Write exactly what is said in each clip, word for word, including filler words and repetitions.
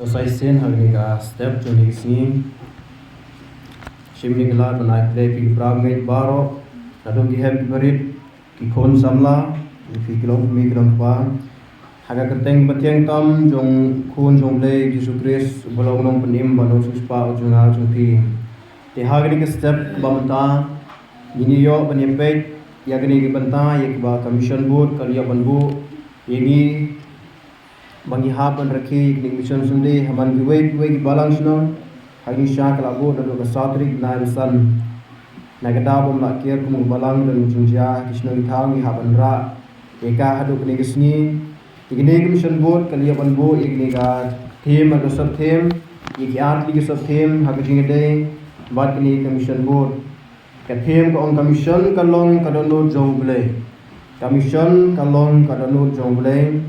Sa shisien ha kane ka step jong kane ka sngi, shim kane ka lad ban ai khublei ïa phi para bangeit baroh, naduh ki hep ki barit, ki khun samla, phi ki long kmie ki long kpa, ha ka kyrteng ba thiang tam jong Khun jong U Blei Jisu Khrist, uba long u nongpynim bad u nongsiewspah jong nga jong phi. Te ha kane ka step ba mynta ngin ïoh ban ïa peit ïa kane ka bynta ïa kaba ka Mission Board ka la ïoh ban buh ïa ngi ba ngi hap ban rakhe ïa kane ka Mission Sunday ha man kiwei kiwei ki balang shnong. Ha kane sha ka la buh naduh ka saw tarik bnai Naiwieng, na ka daw ba ym lah kiar kum ka balang, don jingjia ki shnong ki thaw, ngi hap ban rah ïa ka haduh kane ka sngi. Ïa kane ka Mission Board ka la ïoh ban buh ïa kane ka theme, ka sub theme, ïa ki ar tylli ki sub theme ha ka jingïadei bad kane ka Mission Board. Ka theme ka ong, ka Mission ka long ka dohnud jong U Blei. Ka Mission ka long ka dohnud jong U Blei.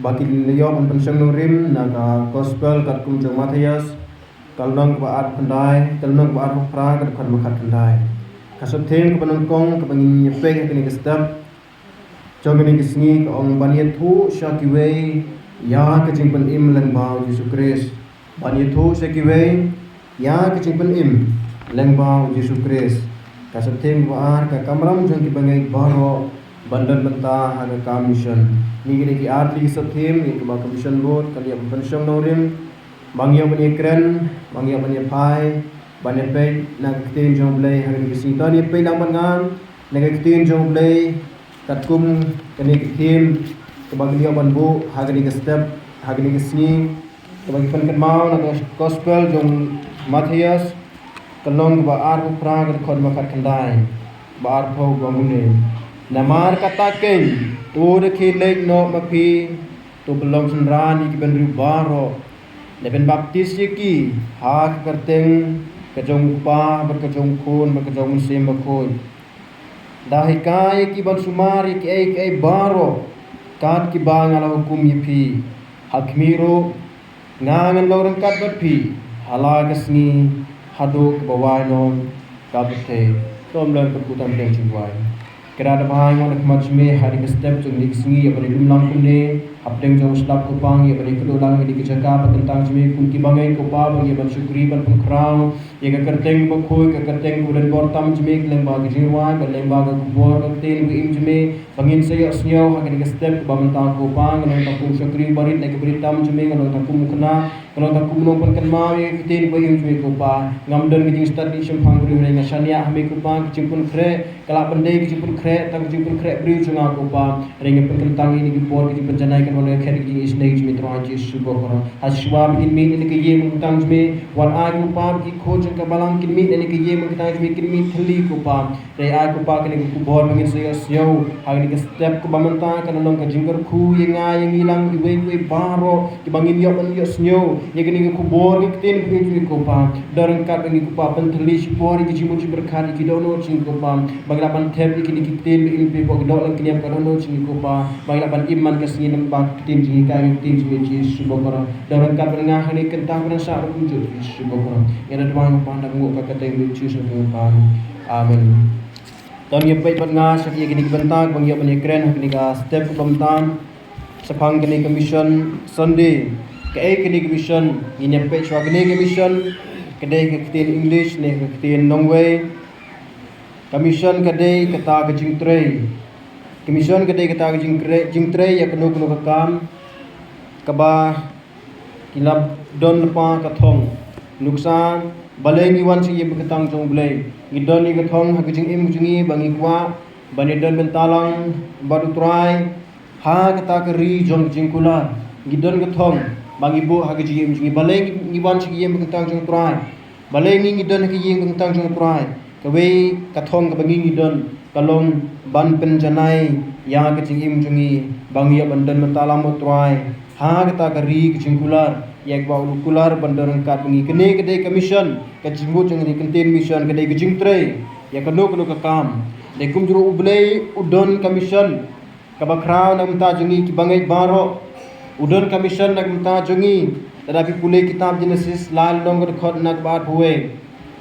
Ba ki la ïoh ban pynshong nongrim na ka Gospel katkum jong u Mathaios, ka lynnong kaba arphew khyndai, ka lynnong kaba arphew phra, ka dkhot ba khatkhyndai. Ka sub theme kaba nyngkong kaba ngin ïa peit ha kane ka step jong kane ka sngi ka ong, ban ïathuh sha kiwei ïa ka jingpynim lyngba U Jisu Khrist. Ban ïathuh sha kiwei ïa ka jingpynim lyngba U Jisu Khrist. Ka sub theme kaba ar, ka kamram jong ki bangeit baroh ban don bynta ha ka kam mission. Kine ki dei ki ar tylli ki sub theme ïa kaba ka Mission Board ka la ïoh ban pynshong nongrim ba ngi ïoh ban ïakren, ba ngi ïoh ban ïaphai, ban ïapeit na ka ktien jong U Blei ha kane ka sngi. To ngin ïapeit lang bad nga na ka ktien jong U Blei katkum kane ka theme kaba ki la ïoh ban buh ha kane ka step ha kane ka sngi, kaba ngi pynkynmaw na ka Gospel jong u Mathaios, ka lynnong kaba arphew phra, ka dkhot ba khatkhyndai, ba arphew, ba ong kumne: Namar kata keiñ, to da khie leit noh ma phi, to pynlong synran ïa ki bynriew baroh, da pynbaptis ïa ki ha ka kyrteng ka jong U Kpa bad ka jong U Khun bad ka jong U Mynsiem Bakhuid, da hikai ïa ki ban sumar ïa kiei kiei baroh kat kiba nga la hukum ïa phi. Ha khmih ruh, nga ngan long ryngkat bad phi ha la ka sngi haduh kaba wai noh ka pyrthei. To ngin ïa kut tam pdeng jingduwai. Kyrpad bha, nga wan ha khmat jong me ha kane ka step jong kane ka sngi, ïa ban ïalum lang kumne hapdeng jong u slap, Ko Pa, ïa ban ïakynduh lang ha kane ka jaka ba kyntang jong me kum ki bangeit, Ko Pa, ba ngi ïa ban shakri ban pynkhraw ïa ka kyrteng bakhuid, ka kyrteng kaba donbor tam jong me, lyngba ka jingrwai bad lyngba ka khubor ka ktien ba im jong me, ba ngin sa ïohsngew ha kane ka step kaba mynta, Ko Pa. Nga long tang kum u shakri barit na ka barit tam jong me, nga long tang kum u khynnah, nga long tang kum u nongpynkynmaw ïa ka ktien ba im jong me, Ko Pa. Ngam don ka jingstad shemphang briew, hynrei nga shaniah ha me, Ko Pa, ka jingpynkhreh ka lah ban dei ka jingpynkhreh, tang ka jingpynkhreh briew jong nga, Ko Pa. Hynrei nga pynkyntang ïa kine ki por, ka jingpynjanai kan wan ïa ka jingisynei jong me, Trai Jisu bakordor. Hashwa ba ngin mih na kane ka ïing ba kyntang jong me, wat ai, Ko Pa, ba ki khun jong ka balang kin mih na kane ka ïing ba kyntang jong me kin mih thylli, Ko Pa. Hynrei ai, Ko Pa, kane ka khubor ba ngin sa ïohsngew ha kane ka step kaba mynta, kan long ka jingkyrkhu ïa nga, ïa ngi lang, iwei pa iwei baroh kiba ngin ïoh ban ïohsngew ïa kane ka khubor ka ktien ka jong me, Ko Pa. Don ryngkat bad ngi, Ko Pa, pynthylli shipor ïa ki jingmut jingpyrkhat, ïa ki dohnud jong ngi, Ko Pa, ba ngi lah ban thep ïa kine ki ktien ba im jong me hapoh ki dohnud ki niam ka dohnud jong ngi, Ko Pa, ba ngi lah ban im man ka sngi, namar ba ka ktien jong ngi ka ktien jong me, Jisu bakordor. Don ryngkat bad nga ha kane ka kyntang kaba nang sah ruh, Jisu bakordor. Ngi da duwai, Ko Pa, da nguh ka kyrteng jong me, Jisu, Ko Pa. Amen. To ngin ïa peit bad nga sha kine ki bynta ba ngi ïoh ban ïakren ha kane ka step kaba mynta shaphang kane ka Mission Sunday. Kaei kane ka mission? Ngin ïa peit shuwa, kane ka mission ka dei ka ktien English ne ka ktien nongwei. Ka mission ka dei kata ka jingtrei. Ka mission ka dei kata ka jingtrei, jingtrei ïa kano kano ka kam kaba ki la don lypa ka thong. Nuksa, balei ngi wan sha ka ïing ba kyntang jong U Blei? Ngi don ïa ka thong ha ka jingim jong ngi ba ngi kwah ban ïa don bynta lang bad U Trai ha kata ka ri jong ka jingkular. Ngi don ka thong ba ngi buh ha ka jingim jong ngi. Balei ngi, ngi wan sha ka ïing ba kyntang jong U Trai? Balei ngi, ngi don ha ka ïing ba kyntang jong U Trai? Kawei ka thong kaba ngi, ngi don ka long ban pynjanai ïa ka jingim jong ngi ba ngi ïoh ban don bynta lang bad U Trai ha kata ka ri ka jingkular, ïa kaba u la kular ban don ryngkat bad ngi. Kane ka dei ka mission, ka jingmut jong kane ka ktien mission ka dei ka jingtrei ïa kano kano ka kam. Dei kumjuh ruh U Blei u don ka mission kaba khraw na ka bynta jong ngi ki bangeit baroh. U don ka mission na ka bynta jong ngi. Lada phi pule kitab Genesis lai lynnong, ka dkhot na kaba arphew wei.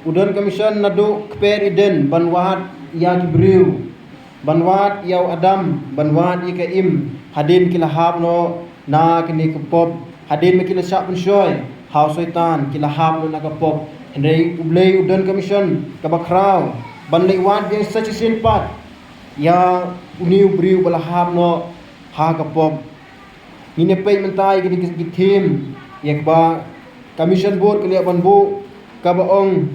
U don ka mission naduh kper Eden ban wad ïa ki briew, ban wad ïa u Adam, ban wad ïa ka Im, hadien ki la hap noh na kane ka pop Hadien ba ki la shah pynshoi ha u Soitan, ki la hap noh na ka pop. Hynrei U Blei u don ka mission kaba khraw ban leit wad biang sa shisien pat ïa une u briew ba la hap noh ha ka pop. Ngin ïa peit mynta ïa kine ki theme ïa kaba ka mission board ka la ïa ban buh, kaba ong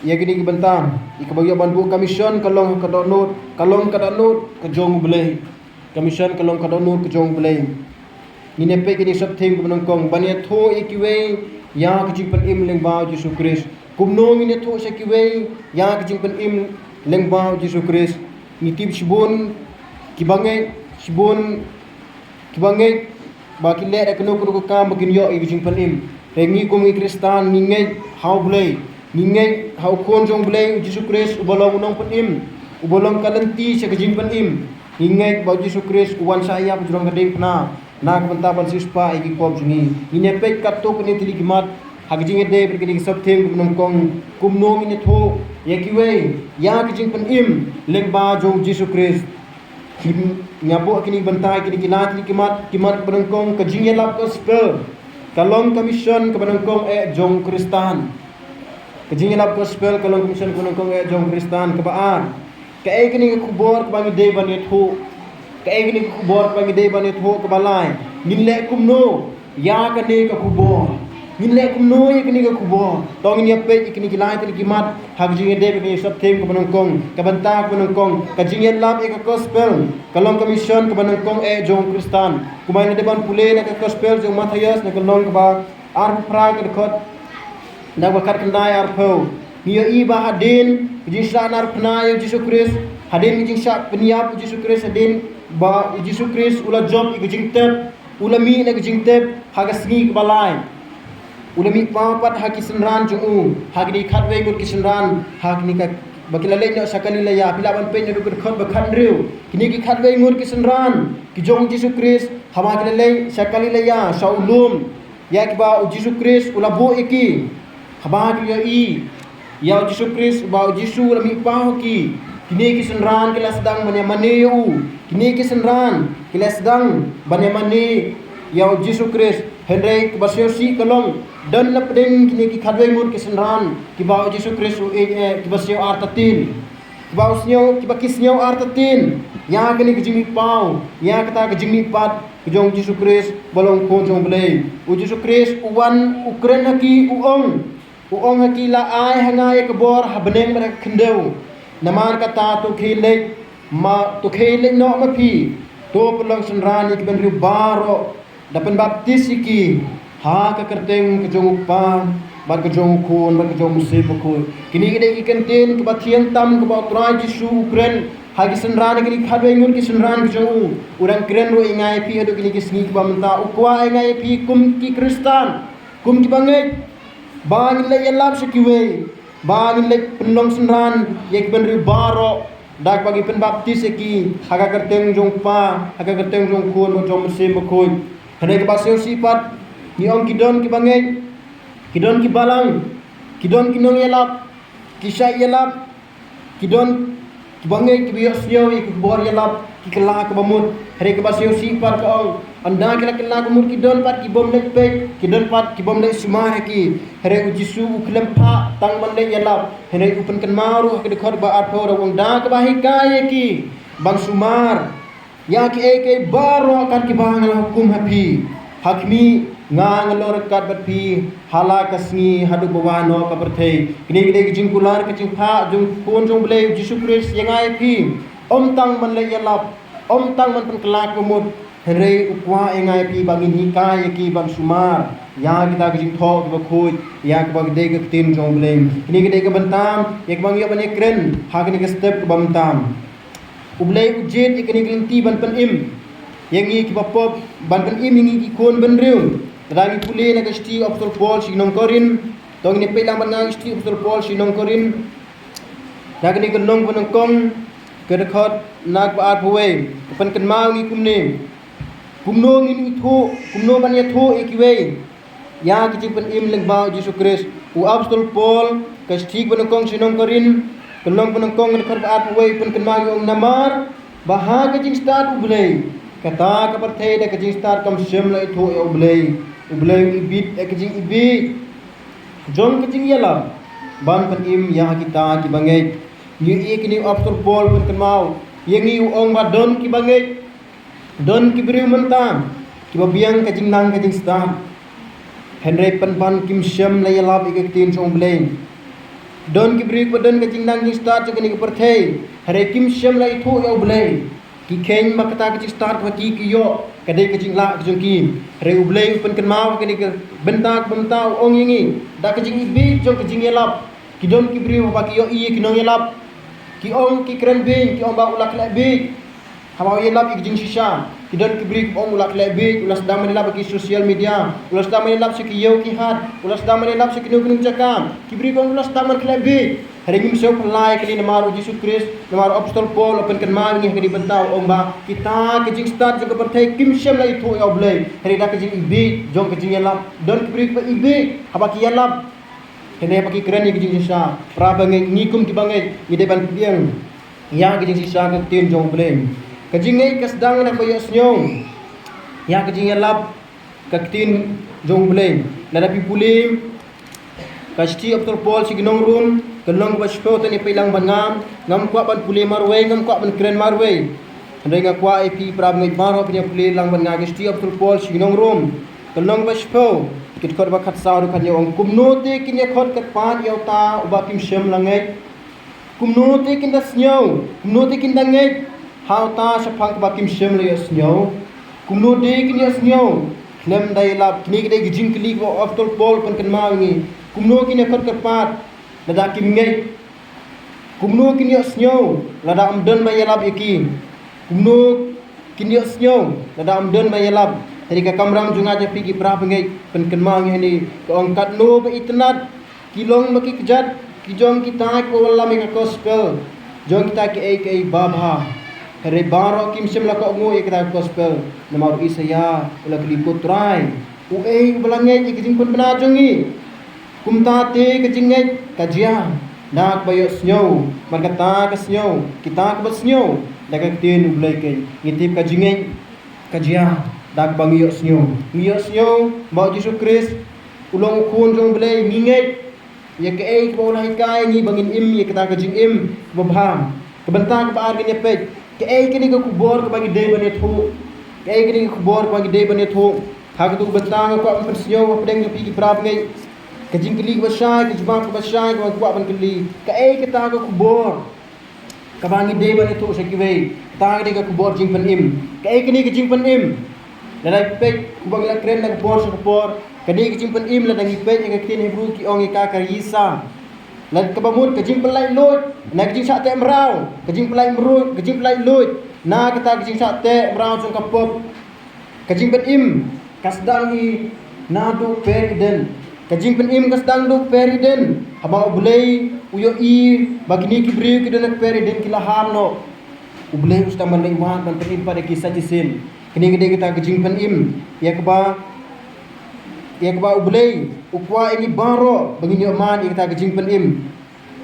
ïa kine ki bynta, ïa kaba ïa ban buh ka mission ka long ka dohnud, ka long ka dohnud ka jong U Blei. Ka mission ka long ka dohnud ka jong U Blei. Ngin ïa peit kine ki sub theme kaba nyngkong, ban ïathuh ïa kiwei ïa ka jingpynim lyngba U Jisu Khrist. Kumno ngin ïathuh sha kiwei ïa ka jingpynim lyngba U Jisu Khrist? Ngi tip shibun kiba ngeit, shibun kiba ngeit ba ki leh da kano kano ka kam ba kin ïoh ïa ka jingpynim. Te ngi kum ki Khristan ngi ngeit ha U Blei, ngi ngeit ha u Khun jong U Blei U Jisu Khrist uba long u nongpynim, uba long ka lynti sha ka jingpynim. Ngi ngeit ba U Jisu Khrist u wan shah ïap hajrong ka diengphna na ka bynta ban siewspah ïa ki pop jong ngi. Ngin ïa peit katto katne tylli ki mat ha ka jingïadei bad kine ki sub theme kaba nyngkong, kumno ngin ïathuh ïa kiwei ïa ka jingpynim lyngba jong U Jisu Khrist. Ngin ïa buh kine ki bynta, kine ki lai tylli ki mat, ki mat kaba nyngkong, ka jingïalap gospel ka long ka mission kaba nyngkong eh jong u Khristan. Ka jingïalap gospel ka long ka mission kaba nyngkong eh jong u Khristan. Kaba ar, kaei kane ka khubor kaba ngi dei ban ïathuh? Kaei kane ka khubor kaba ngi dei ban ïathuh? Kaba lai, ngin leh kumno ïa kane ka khubor? Ngin leh kumno ïa kane ka khubor? To ngin ïa peit ïa kine ki lai tylli ki mat ha ka jingïadei bad kine ki sub theme kaba nyngkong, ka bynta kaba nyngkong, ka jingïalap ïa ka gospel ka long ka mission kaba nyngkong eh jong u Khristan. Kumba ngi dei ban pule na ka gospel jong u Mathaios, na ka lynnong kaba arphew phra, ka dkhot, na kaba khatkhyndai arphew, ngi ïohi ba hadien ka jingshah narphna ïa U Jisu Khrist, hadien ka jingshah pynïap U Jisu Khrist, hadien ba U Jisu Khrist u la jop ïa ka jingtep, u la mih na ka jingtep ha ka sngi kaba lai. U la mih paw pat ha ki synran jong u, ha kine ki khatwei ngut ki synran, ha kine ka, ba ki la leit noh sha Galilea. Phi lah ban peit na ka dkhot ba khathynriew, kine ki khatwei ngut ki synran ki jong U Jisu Khrist, haba ki la leit sha Galilea, sha u lum ïa kiba U Jisu Khrist u la buh ïa ki. Haba ki la ïohi ïa U Jisu Khrist, ba U Jisu u la mih paw ha ki, kine ki synran ki la sdang ban ïa mane ïa u. Kine ki synran ki la sdang ban ïa mane ïa U Jisu Khrist. Hynrei kaba sngewsih ka long, don na pdeng kine ki khatwei ngut ki synran kiba U Jisu Khrist u ïeit eh, kiba sngew artatien. Kiba u sngew, kiba ki sngew artatien ïa kane ka jingmihpaw, ïa kata ka jingmihpat ka jong U Jisu Khrist ba long Khun jong U Blei. U Jisu Khrist u wan, u kren ha ki, u ong, u ong ha ki, la ai ha nga ïa ka bor ha bneng bad ha ka khyndew. Namar kata to khie leit, ma to khie leit noh ma phi, to pynlong synran ïa ki bynriew baroh, da pynbaptis ïa ki ha ka kyrteng ka jong U Kpa bad ka jong U Khun bad ka jong U Mynsiem Bakhuid. Kine ki dei ki kyntien kiba thiang tam kiba U Trai Jisu u kren ha ki synran, ha kine ki khatwei ngut ki synran ki jong u. U dang kren ruh ïa nga ïa phi haduh kine ki sngi kiba mynta. U kwah ïa nga ïa phi kum ki Khristan, kum kiba ngeit, ba ngin leit ïalap sha kiwei, ba ngin leit pynlong synran ïa ki bynriew baroh da kaba ngi pynbaptis ïa ki ha ka kyrteng jong U Kpa, ha ka kyrteng jong U Khun bad jong U Mynsiem Bakhuid. Hynrei kaba sngewsih pat, ngi ong ki don kiba ngeit, ki don ki balang, ki don ki nongïalap, ki shah ïalap, ki don kiba ngeit, kiba ïohsngew ïa ka khubor ïalap, ki kylla kaba mut. Hynrei kaba sngewsih pat ka ong, ynda ki la kylla kaba mut ki don pat ki bym leit peit, ki don pat ki bym leit sumar ïa ki. Hynrei U Jisu u khlem phah tang ban leit ïalap. Hynrei u pynkynmaw ruh ha ka dkhot ba arphew, da u ong, da kaba hikai ïa ki ban sumar ïa kiei kiei baroh kat kiba nga la hukum ha phi, ha khmih, nga ngan long ryngkat bad phi ha la ka sngi haduh ba wan noh ka pyrthei. Kine ki dei ki jingkular, ki jingphah jong U Khun jong U Blei U Jisu Khrist ïa nga ïa phi. Ym tang ban leit ïalap, ym tang ban pynkylla kaba mut, hynrei u kwah ïa nga ïa phi ba ngin hikai ïa ki ban sumar ïa kita ki jingthoh kiba khuid, ïa kaba ki dei ka ktien jong U Blei. Kine ki dei ka bynta ïa kaba ngi ïoh ban ïakren ha kane ka step kaba mynta. U Blei u jied ïa kane ka lynti ban pynim ïa ngi kiba pop, ban pynim ïa ngi ki khun bynriew. Lada ngi pule na ka shithi u Apostol Paul sha ki nong Korinth, to ngin ïa peit lang bad nga ka shithi u Apostol Paul sha ki nong Korinth, na kane ka lynnong ba nyngkong, ka dkhot na kaba arphew wei, ka pynkynmaw ïa ngi kumne: Kumno ngin ïathuh, kumno ban ïathuh ïa kiwei ïa ka jingpynim lyngba U Jisu Khrist? U Apostol Paul, ka shithi kaba nyngkong sha ki nong Korinth, ka lynnong ba nyngkong, ka dkhot ba arphew wei, pynkynmaw ïa u, namar ba ha ka jingstad U Blei, Kata ka pyrthei da ka jingstad kam shym la ithuh ïa U Blei. U Blei u ibit ïa ka jingibit jong ka jingïalap ban pynim ïa kita kiba ngeit. Ngi ïohi kine u apostol Paul pynkynmaw ïa ngi, u ong ba don kiba ngeit, don ki briew mynta kiba biang ka jingnang ka jingstad. Hynrei pynban kim shym la ïalap ïa ka ktien jong U Blei. Don ki briew kiba don ka jingnang jingstad jong kane ka pyrthei, hynrei kim shym la ithuh ïa U Blei. Ki kheiñ ba kata ka jingstad kaba ki ki ïoh ka dei ka jinglah ka jong ki. Hynrei U Blei u pynkynmaw ha kane ka bynta kaba mynta, u ong ïa ngi da ka jingibit jong ka jingïalap. Ki don ki briew haba ki ïohi ïa ki nongïalap, ki ong, ki kren bieit, ki ong ba u la khleh bieit. Haba u ïalap ïa ka jingshisha, ki don ki briew kiba ong u la khleh bieit, u la sdang ban ïalap ha ki social media, u la sdang ban ïalap sha ki ïew ki hat, u la sdang ban ïalap sha kino kino ki jaka. Ki briew ki ong u la sdang ban khleh bieit. Hynrei ngim shym pynlait kane namar U Jisu Khrist, namar u apostol Paul u pynkynmaw ïa ngi ha kane ka bynta, u ong ba kita ka jingstad jong ka pyrthei kim shym la ithuh ïa U Blei. Hynrei da ka jingibit jong ka jingïalap, don ki briew kiba ibit haba ki ïalap. Hynrei haba ki kren ïa ka jingshisha, para bangeit, ngi kum kiba ngeit ngi dei ban pdiang ïa ka jingshisha ka ktien jong U Blei. Ka jingngeit ka sdang na kaba ïohsngew ïa ka jingïalap ka ktien jong U Blei. Lada phi pule ka shithi u apostol Paul sha ki nong Rom, ka lynnong kaba shiphew, te ngi peit lang bad nga. Ngam kwah ban pule marwei, ngam kwah ban kren marwei. Hynrei nga kwah ïa phi para bangeit baroh phin ïa pule lang bad nga ka shithi u apostol Paul sha ki nong Rom, ka lynnong kaba shiphew, ka dkhot ba khatsaw haduh khathynñiew, ong: Kumno te kin ïakhot kyrpad ïa uta uba kim shym la ngeit? Kumno te kin da sngew, kumno te kin da ngeit ha uta shaphang kaba kim shym la ïohsngew? Kumno te kin ïohsngew khlem da ïalap? Kine ki dei ki jingkylli kaba u apostol Paul u pynkynmaw ïa ngi. Kumno kin ïakhot kyrpad lada kim ngeit? Kumno kin ïohsngew lada ym don ba ïalap ïa ki? Kumno kin ïohsngew lada ym don ba ïalap? Hynrei ka kamram jong nga jong phi ki para bangeit, pynkynmaw ïa ngi hangne, ka ong: Katno ba itynnad ki long ba ki kjat ki jong kita kiba wallam ïa ka gospel jong kita kiei kiei babha. Hynrei baroh kim shym la kohnguh ïa kata ka gospel. Namar u Isaïah u la kylli, Ko Trai, uei uba la ngeit ïa ka jingpynbna jong ngi? Kumta te ka jingngeit ka jia da kaba ïohsngew, bad kata ka sngew, kita kiba sngew da ka ktien U Blei. Keiñ ngi tip ka jingngeit ka jia da kaba ngi ïohsngew. Ngi ïohsngew ba U Jisu Khrist u long u Khun jong U Blei, ngi ngeit ïa kaei kaba u la hikai ïa ngi ba ngin im ïa kata ka jingim kaba bha. Ka bynta kaba ar ngin ïa peit, kaei kane ka khubor kaba ngi dei ban ïathuh? Kaei kane ka khubor kaba ngi dei ban ïathuh? Ha katu ka bynta nga kwah ban pynsngew hapdeng jong phi ki para bangeit ka jingkylli kaba shai, ka jubab kaba shai kaba nga kwah ban kylli: Kaei kata ka khubor kaba ngi dei ban ïathuh sha kiwei? Kata ka dei ka khubor jingpynim. Kaei kane ka jingpynim? Lada ngi peit kumba ngi la kren na ka por sha ka por, kane ka jingpynim, lada ngi peit ïa ka ktien Hebru ki ong ïa ka ka yisa. Lada kaba mut ka jingpynlait luid na ka jingshah teh mraw, ka jingpynlait mraw, ka jingpynlait luid na kata ka jingshah teh mraw jong ka pop. Ka jingpynim ka sdang hi naduh per Eden. Ka jingpynim ka sdang duh per Eden. Haba U Blei u ïohi ba kine ki briew ki don ha per Eden ki la har noh, U Blei u sdang ban leit wad ban pynim pat ïa ki sa shisien. Kane ka dei kata ka jingpynim ïa kaba, ïa kaba U Blei u kwah ïa ngi baroh ba ngin ïoh mad ïa kata ka jingpynim.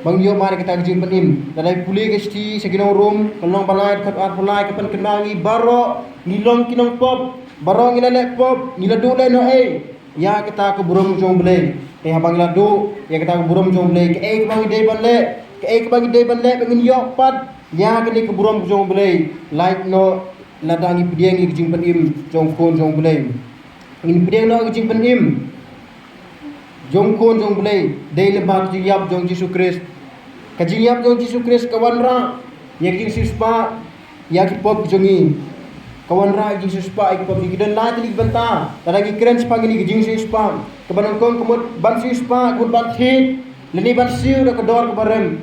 Ba ngin ïoh mad ïa kata ka jingpynim. Lada ngi pule ka shithi sha ki nong Rom, ka lynnong ba lai, dkhot arphew lai, ka pynkynmaw ïa ngi baroh ngi long ki nongpop, baroh ngi la leh pop, ngi la duh lehnohei ïa kata ka burom jong U Blei. Te haba ngi la duh ïa kata ka burom jong U Blei, kaei kaba ngi dei ban leh? Kaei kaba ngi dei ban leh ba ngin ïoh pat ïa kane ka burom jong U Blei? Lait noh lada ngi pdiang ïa ka jingpynim jong U Khun jong U Blei. Ngin pdiang noh ïa ka jingpynim jong U Khun jong U Blei dei lyngba ka jingïap jong U Jisu Khrist. Ka jingïap jong U Jisu Khrist ka wanrah ïa ka jingsiewspah ïa ki pop ki jong ngi. Ka wanrah ïa ka jingsiewspah ïa ki pop. Ngi don lai tylli ki bynta lada ngi kren shaphang kane ka jingsiewspah. Kaba nyngkong ka mut ban siewspah, ka mut ban thied lane ban siew da ka dor kaba rem.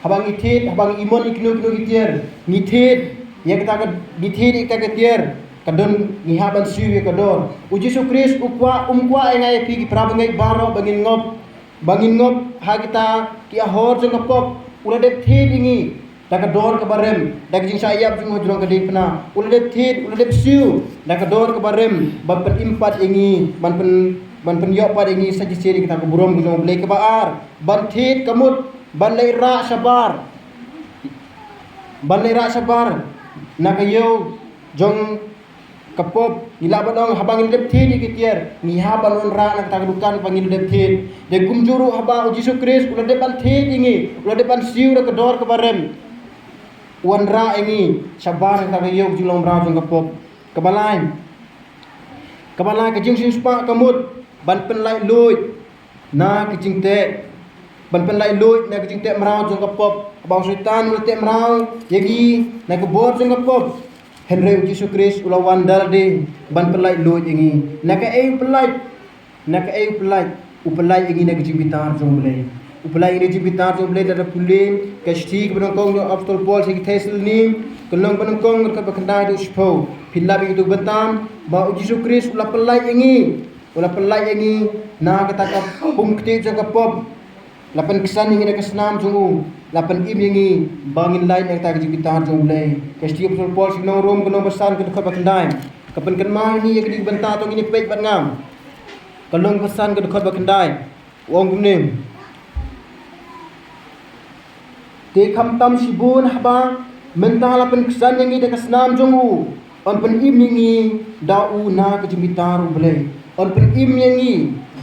Haba ngi thied, haba ngi imon ïa kino kino ki tiar, ngi thied ïa kata ka, ngi thied ïa kata ka tiar, ka don, ngi hap ban siew ïa ka dor. U Jisu Khrist u kwah, um kwah ïa nga ïa phi ki para bangeit baroh ba ngin ngop, ba ngin ngop ha kita ki ahor jong ka pop. U la dep thied ïa ngi da ka dor kaba rem, da ka jingshah ïap jong u ha jrong ka diengphna. U la dep thied, u la dep siew da ka dor kaba rem ban pynim pat ïa ngi, ban pyn, ban pynïoh pat ïa ngi sa shisien ïa kata ka burom ka jong U Blei. Kaba ar, ban thied ka mut ban leit rah shabar, ban leit rah shabar na ka ïew jong ka pop, ngi lah ban ong haba ngi la dep thied ïa ki tiar, ngi hap ban wanrah na kata ka dukan ba ngi la dep thied. Dei kumjuh ruh haba u Jisu Khrist u la dep ban thied ïa ngi, u la dep ban siew da ka dor kaba rem. Wanrah ïa ngi shabar na kata ka ïew ka jinglong mraw jong ka pop. Kaba lai. Kaba lai, ka jingsiewspah ka mut ban pynlait luid na ka jingteh, ban pynlait luid na ka jingteh mraw jong ka pop. Ba u Soitan u la teh mraw ïa ngi na ka bor jong ka pop. Hynrei u Jisu Khrist u la wan da lade ban pynlait luid ïa ngi. Na kaei u pynlait? Na kaei u pynlait? U pynlait ïa ngi na ka jingbitar jong u Blei. U pynlait ïa ngi na ka jingbitar jong u Blei. Lada pule ka shithi kaba nyngkong jong u Apostol Paul sha ki Thessaloni, ka lynnong ba nyngkong, ka dkhot ba khyndai haduh shiphew. Phin lap ïa kito ki bynta ba u Jisu Khrist u la pynlait ïa ngi. U la pynlait ïa ngi na kata ka pung ktieh jong ka pop. La pynksan ïa ngi da ka snam jong u. La pynim ïa ngi ba ngin lait na kata ka jingbitar jong u Blei. Ka shithi u Apostol Paul sha ki nong Rom, ka lynnong ba san, ka dkhot ba khyndai. Ka pynkynmaw ïa ngi ïa kine ki bynta, to ngin ïa peit bad nga. Ka lynnong ba san, ka dkhot ba khyndai. U ong kumne: Te khamtam shibun haba mynta la pynksan ïa ngi da ka snam jong u, yn pynim ïa ngi da u na ka jingbitar u Blei. Yn pynim ïa ngi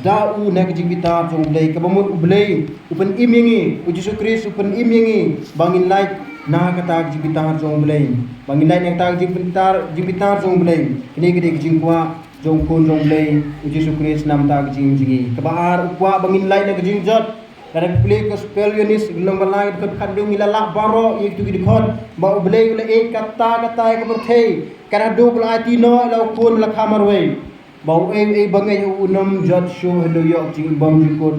da u na ka jingbitar jong u Blei. Kaba mut u Blei u pynim ïa ngi, u Jisu Khrist u pynim ïa ngi ba ngin lait na kata ka jingbitar jong u Blei. Ba ngin lait na kata ka jingbitar, jingbitar jong u Blei. Kane ka dei ka jingkwah jong u Khun jong u Blei, u Jisu Khrist, na ka bynta ka jingim jong ngi. Kaba ar, u kwah ba ngin lait na ka jingjot. Lada phi pule ka Gospel u Ïoannis, lynnong ba lai, ka dkhot ba khatduh, ngi la lah baroh ïa kito ki dkhot ba u Blei u la ïeit katta katta ïa ka pyrthei, kat haduh ba u la aiti noh ïa la u Khun ba la kha marwei, ba uei uei ba ngeit ïa u un ym jot shuh, hynrei u ïoh ka jingim bymjukut.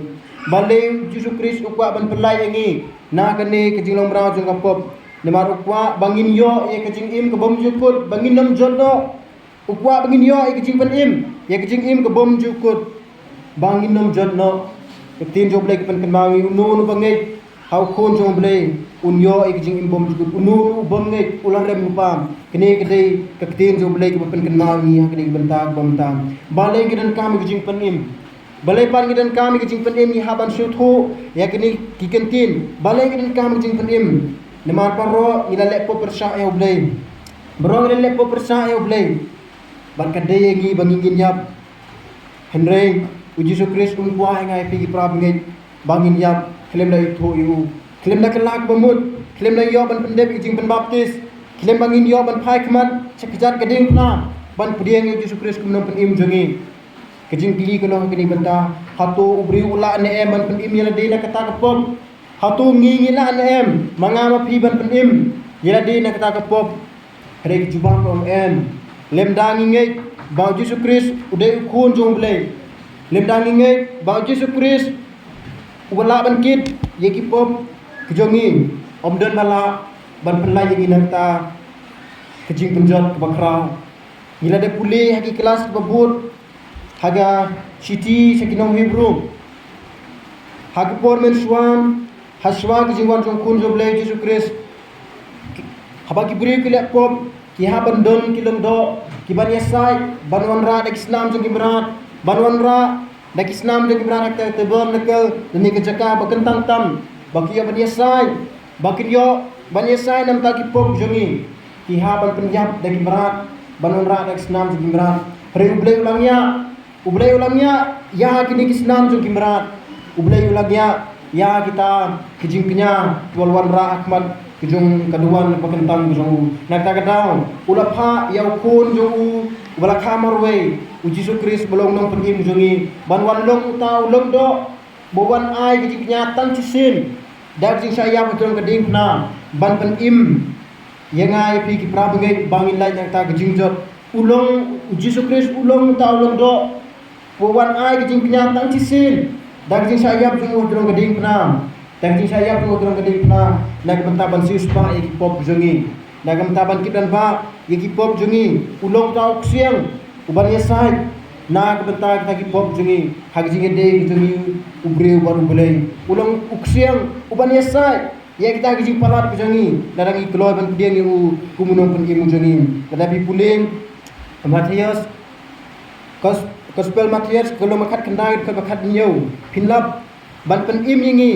Balei u Jisu Khrist u kwah ban pynlait ïa ngi na kane ka jinglong mraw jong ka pop? Namar u kwah ba ngin ïoh ïa ka jingim ka bymjukut, ba ngin ym jot noh. U kwah ba ngin ïoh ïa ka jingpynim, ïa ka jingim ka bymjukut, ba ngin ym jot noh. Ka ktien jong u Blei ka pynkynmaw ïa ngi, uno uno ba ngeit ha u Khun jong u Blei un ïoh ïa ka jingim bymjukut. Uno uno u bym ngeit u la rem lypa. Kane ka dei ka ktien jong u Blei kaba pynkynmaw ïa ngi ha kane ka bynta, ka bynta. Balei ngi donkam ïa ka jingpynim? Balei pat ngi donkam ïa ka jingpynim? Ngi hap ban sngewthuh ïa kine ki kyntien. Balei ngi donkam ïa ka jingpynim? Namar baroh ngi la leh pop pyrshah ïa u Blei. Baroh ngi la leh pop pyrshah ïa u Blei. Bad ka dei ïa ngi ba ngin ïap. Hynrei u Jisu Khrist um kwah ïa nga ïa phi ki para bangeit ba ngin ïap khlem da ithuh ïa u, khlem da kylla kaba mut, khlem da ïoh ban pyndep ïa ka jingpynbaptis, khlem ba ngin ïoh ban phai khmat sha kjat ka diengphna ban pdiang ïa u Jisu Khrist kum u nongpynim jong ngi. Ka jingkylli ka long ha kane ka bynta, hato u briew u lah ne em ban pynim ïa lade na kata ka pop? Hato ngi ngi lah ne em, ma nga ma phi, ban pynim ïa lade na kata ka pop? Hynrei ka jubab ka ong em. Lymda ngi ngeit ba u Jisu Khrist u dei u Khun jong u Blei, lymda ngi ngeit ba u Jisu Khrist uba lah ban kit ïa ki pop ki jong ngi, ym don ba lah ban pynlait ïa ngi na kata ka jingpynjot kaba khraw. Ngi la dep pule ha ki klas kaba bud, ha ka shithi sha ki nong Hebru, ha ka por mynshuwa, ha shuwa ka jingwan jong u Khun jong u Blei Jisu Khrist, haba ki briew ki leh pop, ki hap ban don ki lyngdoh kiban ïasaid, ban wanrah da ki snam jong ki mrad, ban wanrah da ki snam jong ki mrad ha ka tabernacle, lane ka jaka ba kyntang tam ba ki ïoh ban ïasaid, ba kin ïoh ban ïasaid na bynta ki pop jong ngi. Ki hap ban pynïap da ki mrad, ban wanrah da ki snam jong ki mrad. Hynrei u Blei u la ngiah, u Blei u la ngiah ïa kine ki snam jong ki mrad. U Blei u la ngiah ïa kita ki jingkñia kiba la wanrah ha khmat ka jong ka duwan ba kyntang ka jong u. Na kata ka daw u la phah ïa u Khun jong u uba la kha marwei, u Jisu Khrist uba long u nongpynim jong ngi, ban wan long uta u lyngdoh, ba wan ai ka jingkñia tang shisien da ka jingshah ïap hajrong ka diengphna, ban pynim ïa nga ïa phi ki para bangeit ba ngin lait na kata ka jingjot. U long, u Jisu Khrist u long uta u lyngdoh ba wan ai ka jingkñia tang shisien da ka jingshah ïap jong u hajrong ka diengphna. Da ka jingshah ïap jong u hajrong ka diengphna na ka bynta ban siewspah ïa ki pop jong ngi, na ka bynta ban kit ban bah ïa ki pop jong ngi. U long uta u ksiang uban ïasaid na ka bynta kita ki pop jong ngi ha ka jingïadei ka jong ngi u briew bad u Blei. U long u ksiang uban ïasaid ïa kita ki jingpalat ki jong ngi lada ngi kloi ban pdiang ïa u kum u nongpynim jong ngi. Lada phi pule Mathaios, Gos-, Gospel Mathaios, ka lynnong ba khatkhyndai, dkhot ba khathynñiew, phin lap ban pynim ïa ngi,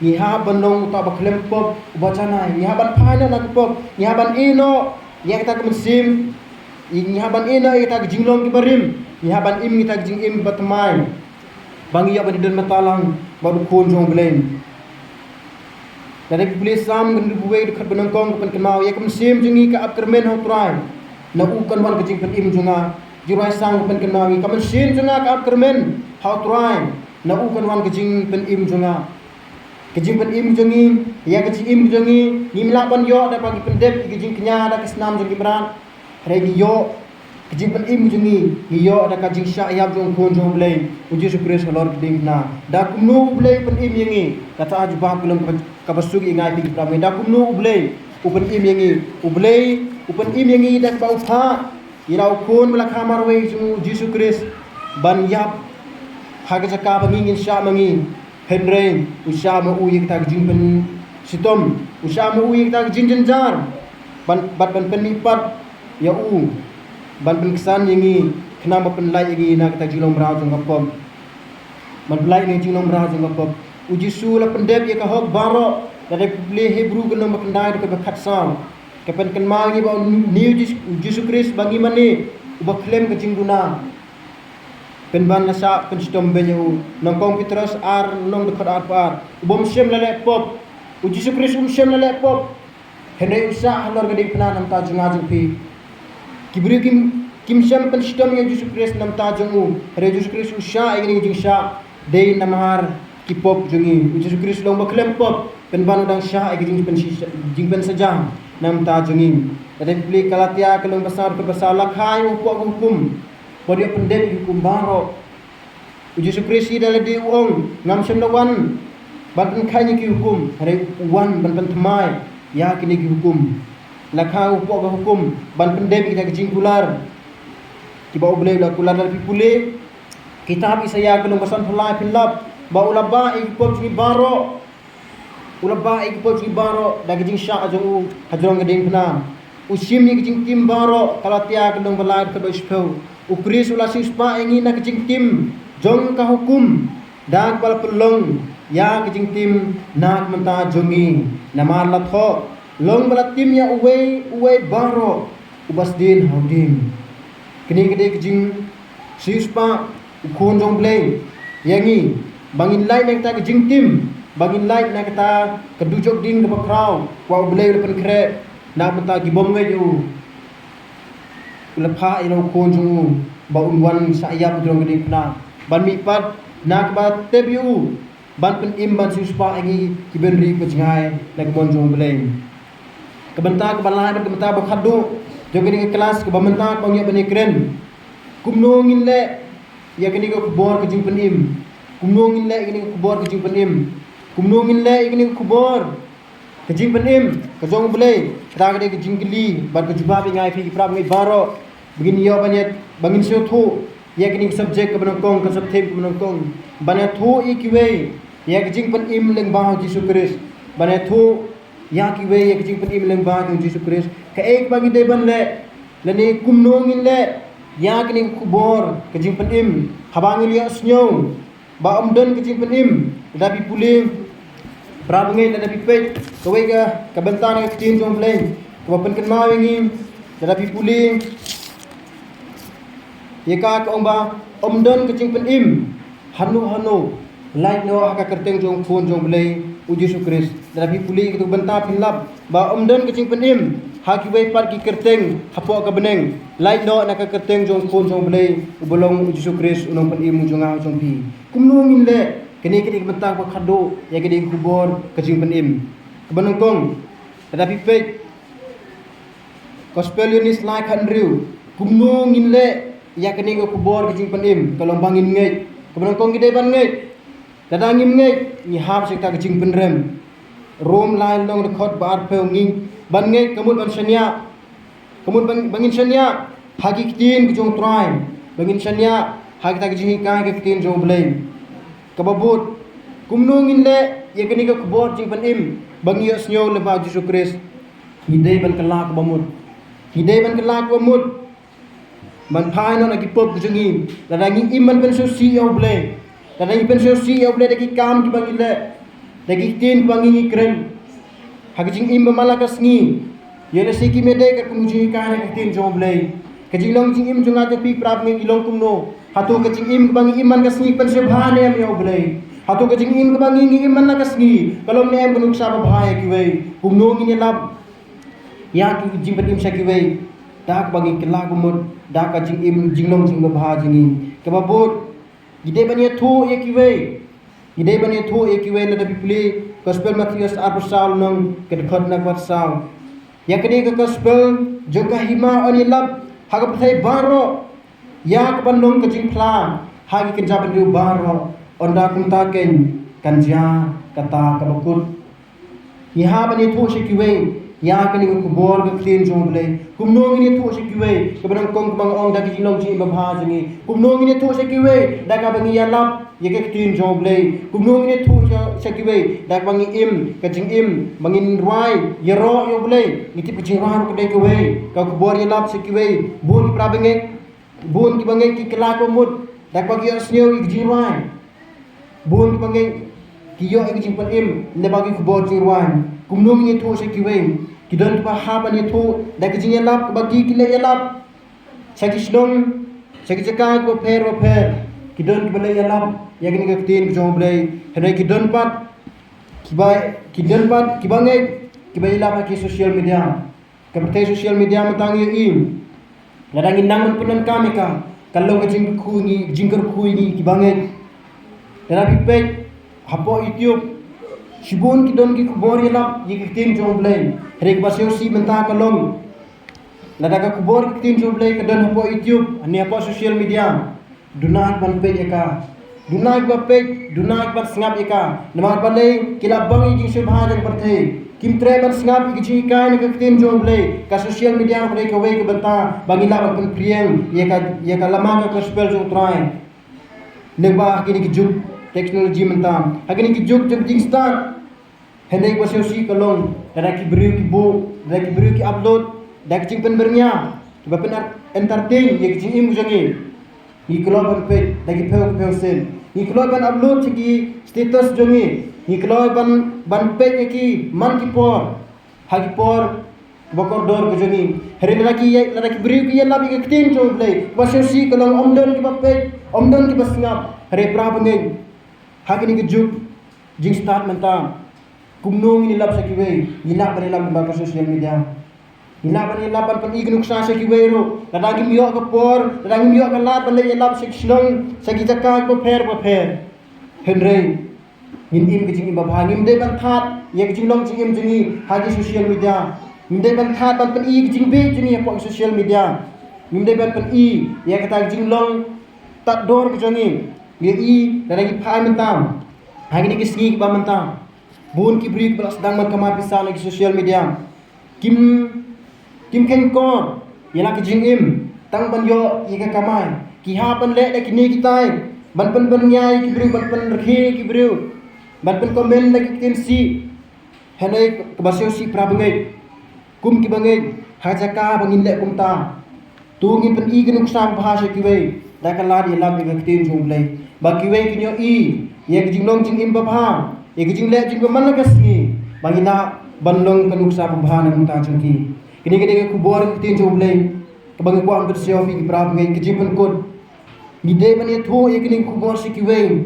ngi hap ban long uta uba khlem pop uba janai, ngi hap ban phai noh na ka pop, ngi hap ban ïeh noh ïa kata ka mynsiem Ngi hap ban ïehnoh ïa kita ki jinglong kiba rim. Ngi hap ban im kita ki jingim kiba thymmai. Ba ngi ïoh ban ïadon bynta lang bad u Khun jong U Blei. Lada phi pule Salm khyndai phew wei dkhot ba nyngkong ka pynkynmaw, ïa ka mynsiem jong ngi ka ap kyrmen ha U Trai, na u kan wan ka jingpynim jong nga. Jingruwai sang ka pynkynmaw, ïa ka mynsiem jong nga ka ap kyrmen ha U Trai, na u kan wan ka jingpynim jong nga. Ka jingpynim jong ngi, ïa ka jingim jong ngi, ngim lah ban ïoh da kaba ngi pyndep ïa ka jingkñia da ka snam jong ki mrad. Hynrei ngi ïoh ka jingpynim jong ngi, ngi ïoh da ka jingshah ïap jong u Khun jong U Blei, u Jisu Khrist halor ka diengphna. Da kumno U Blei u pynim ïa ngi, kata jubab ka long kaba, kaba suk ïa nga ïa phi ki para bangeit. Da kumno U Blei u pynim ïa ngi, U Blei u pynim ïa ngi da kaba u phah ïa la u Khun ba la kha marwei jong u, u Jisu Khrist, ban ïap ha ka jaka ba ngi ngin shah ma ngi. Hynrei u shah ma u ïa kita ki jingpynshitom, u shah ma u ïa kita ki jingjynjar, ban, bad ban pynmihpat ïa u, ban pynksan ïa ngi, khnang ba pynlait ïa ngi na kita ki jinglong mraw jong ka pop. Ban pynlait ïa ngi jinglong mraw jong ka pop. U Jisu u la pyndep ïa ka hok baroh, lada phi pule Hebru ka lynnong ba khyndai dkhot ba khatsaw, ka pynkynmaw ïa ngi ba une u Jis-, u Jisu Khrist ba ngi mane, uba khlem ka jingduna, pynban la shah pynshitom beiñ ïa u. Nyngkong Petros ar lynnong dkhot arphew ar. U bym shym la leh pop. U Jisu Khrist um shym la leh pop. Hynrei u shah halor ka diengphna na ka bynta jong nga jong phi. Ki briew kim, kim shym pynshitom ïa u Jisu Khrist na ka bynta jong u. Hynrei u Jisu Khrist u shah ïa kine ki jingshah dei namar ki pop jong ngi. U Jisu Khrist u long uba khlem pop, pynban u dang shah ïa ki jingpynshi-, jingpynshitom na ka bynta jong ngi. Lada phi pule Galatia ka lynnong ba saw dkhot ba saw, la kha ïa u hapoh ka hukum, bad u ïoh pyndep ïa ki hukum baroh. U Jisu Khrist hi da lade u ong, ngam shym la wan ban pynkha ïa ki hukum, hynrei u wan ban pynthymmai ïa kine ki hukum. La kha u hapoh ka hukum ban pyndep ïa kita ki jingkular kiba U Blei u la kular. Lada phi pule kitab Isaïah ka lynnong ba sanphew lai, phin lap ba u la bah ïa ki pop jong ngi baroh. U la bah ïa ki pop jong ngi baroh da ka jingshah jong u ha jrong ka diengphna. U shim ïa ka jingtim baroh, Galatia ka lynnong ba lai dkhot ba shiphew. U Khrist u la siewspah ïa ngi na ka jingtim jong ka hukum, da kaba la pynlong ïa ka jingtim na ka bynta jong ngi. Namar la thoh, long ba la tim ïa uwei uwei baroh uba sdien ha u dieng. Kane ka dei ka jingsiewspah u Khun jong U Blei ïa ngi, ba ngin lait na kata ka jingtim, ba ngin lait na kata ka dujok ding kaba khraw, kaba U Blei u la pynkhreh na ka bynta ki bym ngeit ïa u. U la phah ïa la u Khun jong u ba un wan shah ïap ha jrong ka diengphna, ban mihpat na kaba tep ïa u, ban pynim, ban siewspah ïa ngi ki bynriew kiba jngai na ka mon jong U Blei. Ka bynta kaba lai bad ka bynta ba khatduh jong kane ka klas kaba mynta kaba ngi ïoh ban ïakren. Kumno ngin leh ïa kane ka khubor ka jingpynim? Kumno ngin leh ïa kane ka khubor ka jingpynim? Kumno ngin leh ïa kane ka khubor ka jingpynim ka jong U Blei? Kata ka dei ka jingkylli bad ka jubab ïa nga ïa phi ki para bangeit baroh, ba ngin ïoh ban ïa, ba ngin sngewthuh ïa kane ka subject kaba nyngkong, ka subject kaba nyngkong, ban ïathuh ïa kiwei ïa ka jingpynim lyngba u Jisu Khrist, ban ïathuh ïa kiwei ïa ka jingpynim lyngba u Jisu Khrist. Kaei kaba ngi dei ban leh, lane kumno ngin leh ïa kane ka khubor ka jingpynim haba ngin ïohsngew ba ym don ka jingpynim? Lada phi pule, para bangeit, lada phi peit kawei ka, ka bynta na ka ktien jong U Blei kaba pynkynmaw ïa ngi, lada phi pule ïa ka, ka ong ba ym don ka jingpynim hano hano, lait noh ha ka kyrteng jong u Khun jong U Blei, u Jisu Khrist. Lada phi pule ïa kata ka bynta, phin lap ba ym don ka jingpynim ha kiwei pat ki kyrteng hapoh ka bneng, lait noh na ka kyrteng jong u Khun jong U Blei, uba long u Jisu Khrist, u Nongpynim u jong nga u jong phi. Kumno ngin leh? Kane ka dei ka bynta kaba khatduh ïa kane ka khubor ka jingpynim. Kaba nyngkong, lada phi peit Gospel Ïoannis lai khathynriew, kumno ngin leh ïa kane ka khubor ka jingpynim? Ka long ba ngin ngeit. Kaba nyngkong ngi dei ban ngeit. Lada ngim ngeit, ngi hap sha kata ka jingpynrem. Rom lai lynnong dkhot ba arphew, ngi, ban ngeit ka mut ban shaniah. Ka mut ban, ba ngin shaniah ha ki ktien ka jong u Trai, ba ngin shaniah ha kita ki jinghikai ka ktien jong U Blei. Kaba bud, kumno ngin leh ïa kane ka khubor jingpynim ba ngi ïohsngew lyngba u Jisu Khrist? Ngi dei ban kylla kaba mut. Ngi dei ban kylla kaba mut ban phai noh na ki pop ka jong ngi. Lada ngi im ban pynsngewsih ïa U Blei, lada ngi pynsngewsih ïa U Blei da ki kam kiba ngi leh, da ki ktien kiba ngi, ngi kren ha ka jingim ba man la ka sngi, ïa lehse kim ïadei katkum ka jinghikai na ka ktien jong U Blei, Ka jinglong jingim jong nga jong phi para bangeit ngi long kumno? Hato ka jingim kaba ngi im man ka sngi kan sngewbha ne em ïa U Blei? Hato ka jingim kaba ngi ngi im man la ka sngi ka long ne em ka nuksa babha ïa kiwei? Kumno ngin ïalap ïa ki jingpynim sha kiwei? Da kaba ngi kylla ka mut da ka jingim, jinglong jingim babha jong ngi. Kaba bud, ngi dei ban ïathuh ïa kiwei. Ngi dei ban ïathuh ïa kiwei. Lada phi pule Gospel Mathaios arphew saw lynnong, ka dkhot na kaba saw. Ïa kane ka Gospel jong ka hima yn ïalap ha ka pyrthei baroh ïa kaban long ka jingphla ha ki kynja bynriew baroh. Ynda kumta keiñ kan jia kata kaba kut. Ngi hap ban ïathuh sha kiwei ïa kane ka khubor ka ktien jong U Blei. Kumno ngin ïathuh sha kiwei? Kaba nyngkong, kaba nga ong, da ka jinglong jingim babha jong ngi. Kumno ngin ïathuh sha kiwei? Da kaba ngi ïalap ïa ka ktien jong U Blei. Kumno ngin ïathuh sha, sha kiwei? Da kaba ngi im ka jingim ba ngin rwai ïaroh ïa U Blei. Ngi tip ka jingrwai ruh ka dei kawei ka khubor ïalap sha kiwei. Bun ki para bangeit, bun ki bangeit ki kylla ka mut da kaba ki ïohsngew ïa ka jingrwai. Bun ki bangeit ki ïoh ïa ka jingpynim lyngba ki khubor jingrwai. Kumno ngin ïathuh sha kiwei? Ki don kiba hap ban ïathuh da ka jingïalap kaba ki, ki leit ïalap sha ki shnong, sha ki jaka kiba pher ba pher. Ki don kiba leit ïalap ïa kane ka ktien ka jong U Blei. Hynrei ki don pat kiba, ki don pat ki bangeit kiba ïalap ha ki social media. Ka pyrthei social media mynta ngi ïohi, lada ngi nang ban pyndonkam ïa ka, ka long ka jingkyrkhu ïa ngi, jingkyrkhu ïa ngi ki bangeit. Lada phi peit hapoh YouTube, shibun ki don ki khubor ïalap ïa ka ktien jong U Blei. Hynrei kaba sngewsih mynta ka long, lada ka khubor ka ktien jong U Blei ka don hapoh YouTube ne hapoh social media, duna kiban peit ïa ka. Duna kiba peit, duna kiban sngap ïa ka. Namar balei? Ki la bang ïa ka jingsngewbha jong ka pyrthei. Kim treh ban sngap ïa ka jinghikai na ka ktien jong U Blei. Ka social media ruh ka dei kawei ka bynta ba ngi lah ban pynphriang ïa ka, ïa ka lama ka gospel jong U Trai. Lyngba ha kine ki juk technology mynta, ha kine ki juk jong ka jingstad. Hynrei kaba sngewsih ka long, lada ki briew ki buh, lada ki briew ki upload da ka jingpynbyrngia, kiba pyn-entertain ïa ka jingim ka jong ngi, ngi kloi ban peit da ki phew ki phew sien. Ngi kloi ban upload sha ki status jong ngi. Ngi kloi ban, ban peit ïa ki man ki por, ha ki por ba kordor ka jong ngi. Hynrei lada ki, lada ki briew ki ïalap ïa ka ktien jong U Blei, kaba sngewsih ka long, ym don kiba peit, ym don kiba sngap. Hynrei para bangeit, ha kine ki juk jingstad mynta, kumno ngin ïalap sha kiwei? Ngi lah ban ïalap lyngba ka social media. Ngi lah ban ïalap ban pyni ka nuksa sha kiwei ruh. Lada ngim ïoh ka por, lada ngim ïoh ka lad ban leit ïalap sha ki shnong, sha ki jaka kiba pher ba pher. Hynrei ngin im ka jingim babha. Ngim dei ban thad ïa ka jinglong jingim jong ngi ha ki social media. Ngim dei ban thad ban pyni ka jingbieit jong ngi hapoh ki social media. Ngim dei ban pyni ïa kata ka jinglong tad dor ka jong ngi. Ngi ïohi lada ngi phai mynta, ha kine ki sngi kiba mynta, bun ki briew kiba la sdang ban kamai pisa na ki social media. Kim, kim kheiñ kor ïa la ka jingim tang ban ïoh ïa ka kamai. Ki hap ban leh da kine kitai ban pynbyrngia ïa ki briew, ban pynrkhie ïa ki briew, ban pyncomment da ki ktien sih. Hynrei kaba sngewsih para bangeit, kum ki bangeit, ha jaka ba ngin leh kumta, to ngin pyni ka nuksa babha sha kiwei da ka lad ïalap ïa ka ktien jong U Blei, ba kiwei kin ïohi ïa ka jinglong jingim babha, ïa ka jingleh jingim ba man la ka sngi, ba ngin lah ban long ka nuksa babha na ka bynta jong ki. Kane ka dei ka khubor ka ktien jong U Blei kaba nga kwah ban pynshai ïa phi ki para bangeit. Ka jingpynkut, ngi dei ban ïathuh ïa kane ka khubor sha kiwei.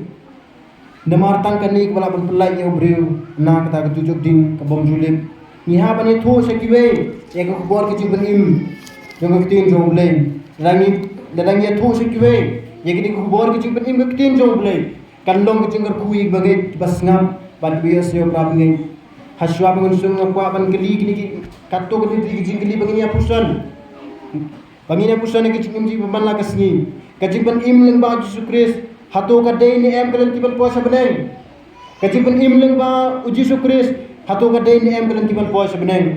Namar tang kane kaba lah ban pynlait ïa u briew na kata ka jujuk ding ka bym ju lip. Ngi hap ban ïathuh sha kiwei ïa ka khubor ka jingpynim jong ka ktien jong U Blei. Lada ngi, lada ngi ïathuh sha kiwei ïa kane ka khubor ka jingpynim ka ktien jong U Blei, kan long ka jingkyrkhu ïa ki bangeit kiba sngap bad kiba ïohsngew, para bangeit. Ha shuwa ba ngan sdang nga kwah ban kylli kine ki, katto katne ki jingkylli ba ngin ïa puson. Ba ngin ïa puson ïa ka jingim jong ngi ba man la ka sngi. Ka jingpynim lyngba U Jisu Khrist, hato ka dei ne em ka lynti ban poi sha bneng? Ka jingpynim lyngba U Jisu Khrist, hato ka dei ne em ka lynti ban poi sha bneng?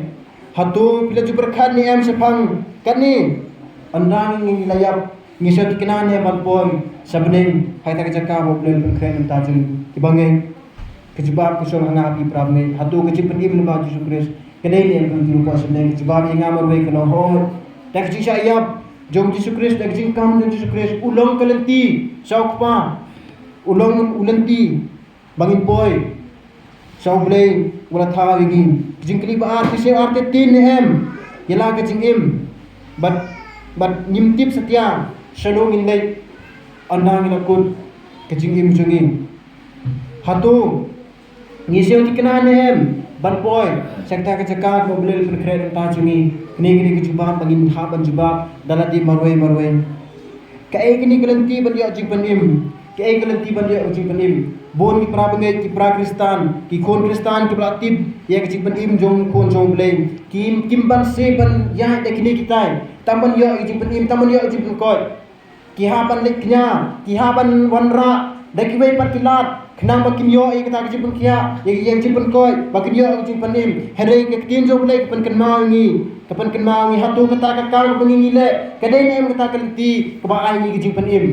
Hato phi la ju pyrkhat ne em shaphang kane? Ynda ngi la ïap, ngi sngewthikna ne em ban poi sha bneng ha kata ka jaka ba U Blei u la pynkhreh na ka bynta jong ngi? Ki bangeit, ka jubab ka shong ha nga ha phi, para bangeit. Hato ka jingpynim lyngba U Jisu Khrist ka dei ne em ka lynti ban poi sha bneng? Ka jubab ïa nga marwei ka long hooid. Da ka jingshah ïap jong U Jisu Khrist, da ka jingkam jong U Jisu Khrist, u long ka lynti sha U Kpa. U long u lynti ba ngin poi sha U Blei uba la thaw ïa ngi. Ka jingkylli ba ar, phi sngew artatien ne em ïa la ka jingim? Bad bad ngim tip satia shano ngin leit, ynda ngi la kut ka jingim jong ngi. Hato ngi sngewthikna ne em ban poi sha kata ka jaka kaba U Blei u la pynkhreh na ka bynta jong ngi? Kane ka dei ka jubab ba ngin hap ban jubab da lade marwei marwei. Kaei kane ka lynti ban ïoh jingpynim? Kaei ka lynti ban ïoh jingpynim? Bun ki para bangeit, ki para Khristan, ki khun Khristan kiba la tip ïa ka jingpynim jong u Khun jong U Blei, kim, kim banse ban ïaid da kine kitai, tang ban ïoh ïa ka jingpynim, tang ban ïoh ïa ka jingpynkoit. Ki hap ban leit kñia, ki hap ban wanrah da kiwei pat ki lad, khnang ba kin ïoh ïa kata ka jingpynkhiah, ïa, ïa ka jingpynkoit, ba kin ïoh ïa ka jingpynim. Hynrei ka ktien jong U Blei ka pynkynmaw ïa ngi, ka pynkynmaw ïa ngi, hato kata ka kam kaba ngi ngi leh ka dei ne em kata ka lynti kaba ai ïa ngi ka jingpynim?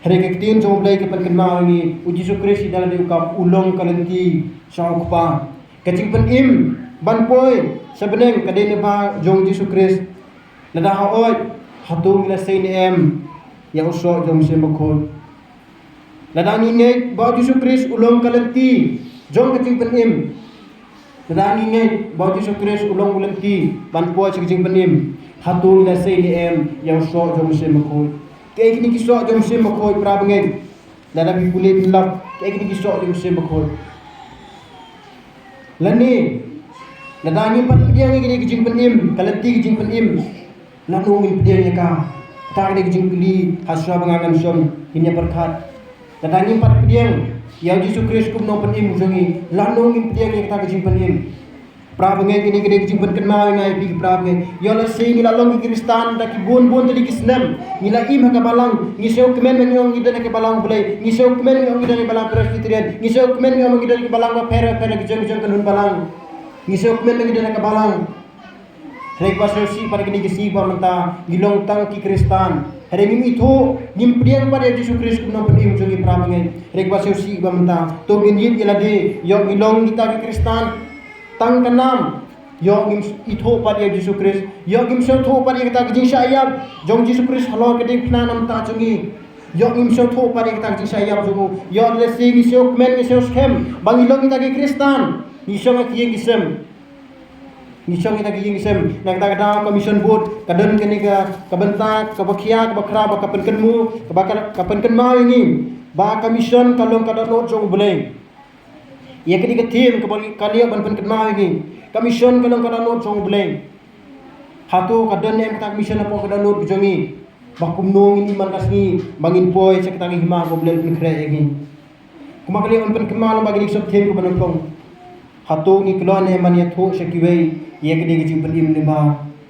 Hynrei ka ktien jong U Blei ka pynkynmaw ïa ngi, u Jisu Khrist da lade u kam, u long ka lynti sha u Kpa. Ka jingpynim ban poi sha bneng ka dei lypa jong u Jisu Khrist. Lada hooid, hato ngi la sei ne em ïa u soh jong u Mynsiem Bakhuid? Lada ngi ngeit ba u Jisu Khrist u long ka lynti jong ka jingpynim, lada ngi ngeit ba u Jisu Khrist u long u lynti ban poi sha ka jingpynim, hato ngi la sei ne em ïa u soh jong u Mynsiem Bakhuid? Kaei kine ki soh jong u Mynsiem Bakhuid, para bangeit? Lada phi pule phin lap, kaei kine ki soh jong u Mynsiem Bakhuid? Lane lada ngim pat pdiang ïa kane ka jingpynim, ka lynti ka jingpynim, lano ngin pdiang ïa ka? Kata ka dei ka jingkylli ha shuwa ba ngan ym shong ngin ïa pyrkhat. Lada ngim pat pdiang ïa u Jisu Khrist kum u nongpynim jong ngi, lano ngin pdiang ïa kata ka jingpynim? Para bangeit, kane ka dei ka jingpynkynmaw ïa ngi, ïa phi ki para bangeit. Ïoh lehse ngi la long ki Khristan da ki bun bun tylli ki snem, ngi la im ha ka balang, ngi sngewkmen ban ong ngi don ha ka balang U Blei, ngi sngewkmen ban ong ngi don ha ka balang Presbyterian, ngi sngewkmen ban ong ngi don ha ka balang bapher bapher, ki jong ki jong ki khun balang, ngi sngewkmen ban ngi don ha ka balang. Hynrei kaba sngewsih pat ha kine ki sngi ba mynta ngi long tang ki Khristan, hynrei ngim ithuh, ngim pdiang pat ïa u Jisu Khrist kum u nongpynim jong ngi, para bangeit. Hynrei kaba sngewsih ba mynta, to ngin ïit ïa lade, ïoh ngi long kita ki Khristan tang ka nam, ïoh ngim ithuh pat ïa u Jisu Khrist, ïoh ngim sngewthuh pat ïa kata ka jingshah ïap jong u Jisu Khrist halor ka diengphna na ka bynta jong ngi. Ïoh ngim sngewthuh pat ïa kata ka jingshah ïap jong u. Ïoh lehse ngi sngewkmen, ngi sngewskhem ba ngi long kita ki Khristan, ngi shong ha ki ïing ki sem. Ngi shong kita ki ïing ki sem. Na kata ka daw ka Mission Board ka don kane ka, ka bynta kaba khia, kaba khraw, ba ka pynkynmaw, kaba ka, ka pynkynmaw ïa ngi ba ka mission ka long ka dohnud jong U Blei. Ïa kane ka theme kaba ka la ïoh ban pynkynmaw ïa ngi, ka mission ka long ka dohnud jong U Blei. Hato ka don ne em kata ka mission hapoh ka dohnud ka jong ngi, ba kumno ngin im man ka sngi ba ngin poi sha kata ka hima kaba U Blei u pynkhreh ïa ngi? Kumba ka la ïoh ban pynkynmaw lyngba kine ki sub theme kiba nyngkong, hato ngi kloi ne em ban ïathuh sha kiwei ïa kane ka jingpynim lyngba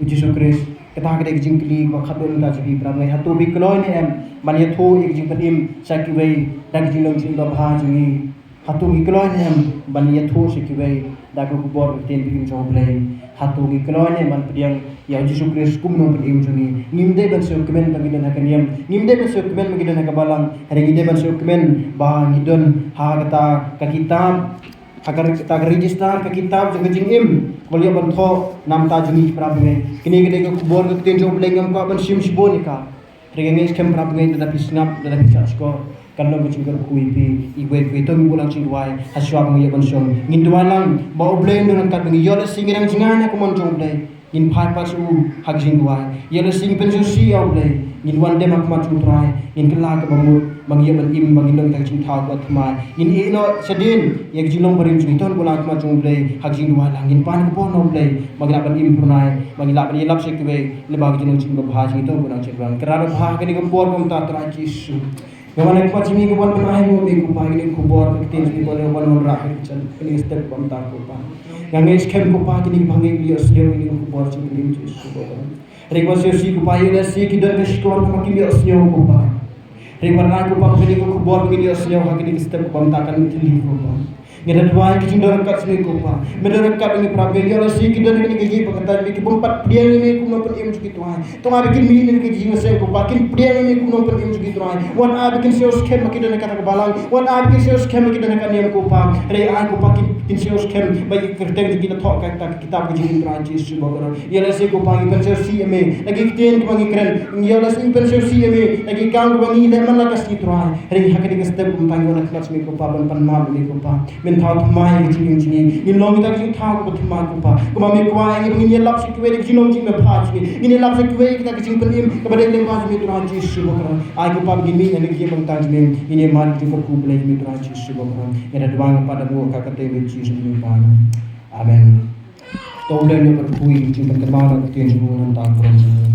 u Jisu Khrist? Kata ka dei ka jingkylli kaba khatduh mynta jong ngi, para bangeit. Hato phi kloi ne em ban ïathuh ïa ka jingpynim sha kiwei da ka jinglong jingim babha jong ngi? Hato ngi kloi ne em ban ïathuh sha kiwei da ka khubor ka ktien pynim jong U Blei? Hato ngi kloi ne em ban pdiang ïa u Jisu Khrist kum u nongpynim jong ngi? Ngim dei ban sngewkmen ba ngi don ha ka niam, ngim dei ban sngewkmen ba ngi don ha ka balang, hynrei ngi dei ban sngewkmen ba ngi don ha kata ka kitab, ha kata ka register, ka kitab jong ka jingim kaba la ïoh ban thoh na ka bynta jong ngi, para bangeit. Kane ka dei ka khubor ka ktien jong U Blei, ngam kwah ban shim shibun ïa ka. Hynrei nga ngeit skhem, para bangeit, lada phi sngap, lada phi shahshkor, kan long ka jingkyrkhu ïa phi ïa kiwei kiwei. To ngin buh lang jingduwai ha shuwa ba ngi ïoh ban shong. Ngin duwai lang ba U Blei un don ryngkat bad ngi. Ïoh lehse ngi dang jngai na ka mon jong U Blei, ngin phai pat sha u ha ka jingduwai. Ïoh lehse ngi pynsngewsih ïa U Blei, ngin wan dem ha khmat jong U Trai, ngin kylla kaba mut ba ngi ïoh ban im, ba ngin long kita ki jingthaw kiba thymmai. Ngin ïeh noh shadien ïa ka jinglong barim jong ngi. To ngin buh lang ha khmat jong U Blei ha ka jingduwai lang. Ngin pan ka bor na U Blei ba ngin lah ban im phyrnai, ba ngin lah ban ïalap sha kiwei lyngba ka jinglong jingim babha jong ngi. To ngin buh lang ha ka jingduwai lang. Kynrad babha, ha kane ka por ba mynta, Trai Jisu, nga wan ha khmat jong me, nga wan ban ai nguh ïa me, ko Pa, ïa kane ka khubor ka ktien jong me, ko Pa, nga wan wanrah ïa kane ka step ba mynta, ko Pa. Nga ngeit skhem, ko Pa, kine ki bangeit ki ïohsngew ïa kane ka khubor jong me, Jisu, ko Pa. Hynrei kaba sngewsih, ko Pa, ïoh lehse ki don ka shkor kaba kim ïohsngew, ko Pa. Hynrei wat ai, ko Pa, ba kane ka khubor ba ngin ïohsngew ha kane ka step ba mynta kan mih thylli, ko Pa. Nga da duwai ka jingdon ryngkat sha ngi, ko Pa. Me don ryngkat bad ngi, para bangeit. Ïoh lehse ki don ha kane ka ïing ba kata, ki bym pat pdiang ïa me kum u nongpynim jong ki, Trai. To ai ba kin mih na ka jingïaseng, ko Pa, kin pdiang ïa me kum u nongpynim jong ki, Trai. Wat ai ba kin sngewskhem ba ki don ha kata ka balang. Wat ai ba kin sngewskhem ba ki don ha ka niam, ko Pa. Hynrei ai, ko Pa, kin, kin sngewskhem ba ïa ka kyrteng jong ki la thoh ha kata ka kitab ka jingim, Trai Jisu bakordor. Ïoh lehse, ko Pa, ngi pynsngewsih ïa me na ki ktien kiba ngi kren. Ïoh lehse ngi pynsngewsih ïa me na ki kam kiba ngi leh man la ka sngi, Trai. Hynrei ha kane ka step mynta ngi wan ha khmat jong me, ko Pa, ban pan map ïa me, ko Pa. Men Thaw thymmai ka jingim jong ngi. Ngin long kita ki jingthaw kaba thymmai ko Pa. Kumba me kwah ïa ngi ba ngin ïalap sha kiwei da ka jinglong jingmyntoi jong ngi. Ngin ïalap sha kiwei kita ki jingpynim kaba dei lyngba jong me Trai Jisu bakordor. Ai ko Pa ba ngin mih na ka ïing bad ka jingim. Ngin ïa mad ka jingkyrkhu Blei me Trai Jisu bakordor. Ngi da duwai ko Pa da buh ka kyrteng Jisu bakordor. Amen. To U Blei un ïa kyrkhu ïa ka jingpynkynmaw na ka ktien jong u na ka bynta ka burom jong u.